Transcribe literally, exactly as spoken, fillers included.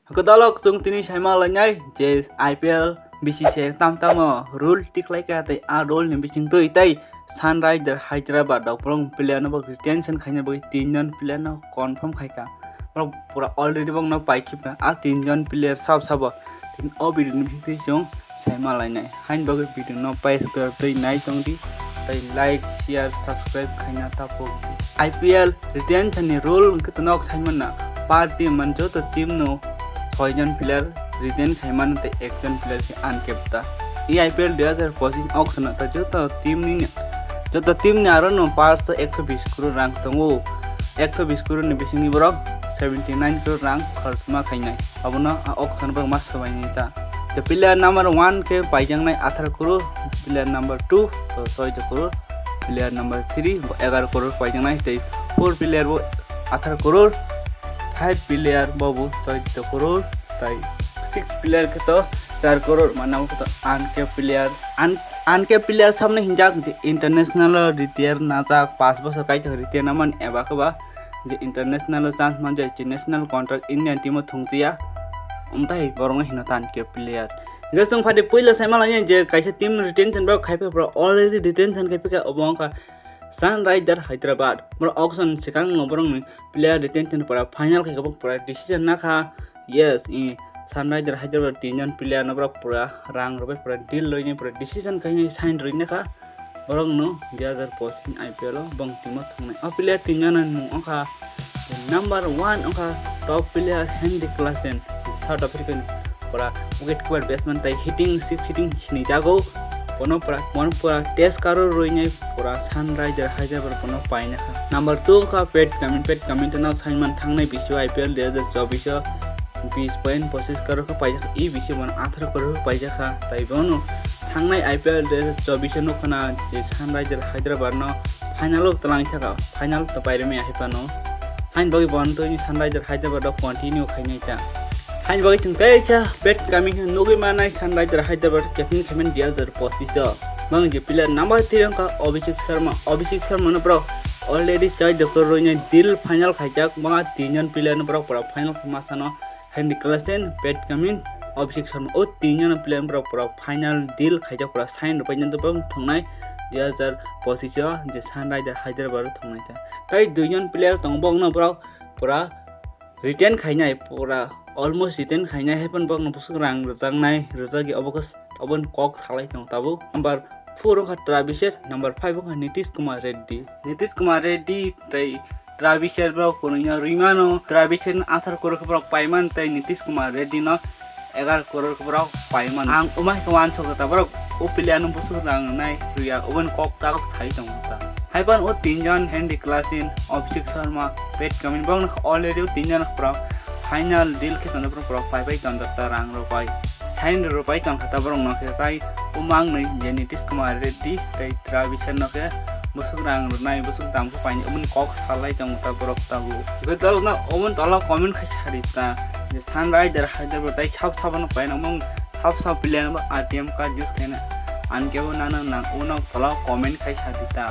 Hwnkhe dalok chwng tini saima lainai je I P L B C C I tam tamo rule tikhlai kha tei a rule ni bisingtwi tei Sunriser Hyderabad rok borok player no bo retention khaina bagwi tinjon player no confirm khaikha. Borok pura already borok no paikhipkha a tinjon player sab sabo. Tini o video ni bisingtwi chwng saima lainai. Haini bagwi video no paisa twi nai tongdi tei like, share, subscribe khaina tapok di. I P L retention ni rule hwnkhe to nok saimana, per team man joto team no soi jon player retain khaimano tei ekjon player se uncapped ta. E I P L dui hazar pochis auction o ta joto team ni, joto team ni aro no pers to ekso bis crore rang tongo. Ekso bis crore ni bisingni borok seventy nine crore rang kharchma khainai. Abono a auction borok ma swbainai ta. The player number one khe paijaknai atharo crore, player number two to soi crore, player number three bo egaroh crore paijaknai tei four player bo atharo crore, five player bo bo soido crore, tai six player khe to char crore, mane abo khe to uncapped player. Un-, uncapped player samno hinjak je international o retire najak, paanch bosor kaitor retire namani eba khe ba je international o chance manjak, je national contract Indian team o thungjiya, omtai borokno hino ta uncapped player. Hingke chwng phadi puila saima lainai je kaisa team retention borok khaiphai pura already retention khaiphai kha obo wngkha Sunriser Hyderabad. Borok auction swkang no borokni player retention pura final khaikha, borok pura decision nakha. Yes, i Sunriser Hyderabad tinjon player no borok pura rang rwbai pura deal loinai pura decision khainai sign rwinai kha. Borok no dui hazar pochis ni I P L o bong team o thungnai. O player tinjon ni mung wngkha number one wngkha top player Henrik Klaasen, South African pura wicket keeper batsman tai hitting six hitting sini jago. Bono pura, bono pura test karo rwinai pura Sunriser Hyderabad bono paina kha. Number two wngkha Pat Cummins, Pat Cummins to nok saimani thangnai bisio I P L dui hazar chobbish o bis point pochis karo khe paijak kha, e bisio bono atharo karo khe paijak kha. Tai bono thangnai I P L dui hazar chobbish o nukha na je Sunriser Hyderabad no final o twlang thaka, final to pairwmaya hai phano. Haini bagwi bono twi Sunriser Hyderabad o continue khainai ta. Haini bagwi chwng kaisa Pat Cummins no nugwi manai Sunriser Hyderabad captain khaimani dui hazar pochis o. Bang je player number three wngkha Abhishek Sharma. Abhishek Sharma no borok already chai doktor roinai deal final khaijak, bang a tinjon player no borok pura final khe masano Henrik Klaasen, Pat Cummins, Abhishek Sharma. O tinjon player borok pura final deal khaijak, pura sign rwpai nang borok thungnai dui hazar pochis o je Sunriser Hyderabad o thungnai ta. Tai duijon player tongo, borokno borok pura retain khainai, pura almost retain khainai, hai phano borokno bwswk rang rwjaknai, rwjak ya obo khe, oboni kok salai tongo tabuk. Number four wngkha Travis Head, number five wngkha Nitish Kumar Reddy. Nitish Kumar Reddy tei Travis Head borok kwrwino rwimano, Travis Head no atharo crore khe borok paimani tei Nitish Kumar Reddy no egaroh crore khe borok paimani. Ang omo hai khe uansukha ta borok o player no bwswk rang rwnai rwya, oboni kok tabuk sai tongo ta. Hai phano o tinjon Henrik Klaasen, Abhishek Sharma, Pat Cummins borok no already o tinjon borok final deal khe tongo, borok paipai tonjak ta, rang rwpai, sign rwpai tongkha ta borok no khe, tai o mangnwi je Nitish Kumar Reddy tei Travis Head no khe bwswk rang rwnai, bwswk dam khe painai, oboni kok salai tongo ta borok tabuk. Hwnkhe dalokno oboni tola comment khai sadi ta je Sunriser Hyderabad tai sab sabano paina mung sab sab player no R T M card use khaina ang kebo nana nang, uno tola comment khai sadi ta.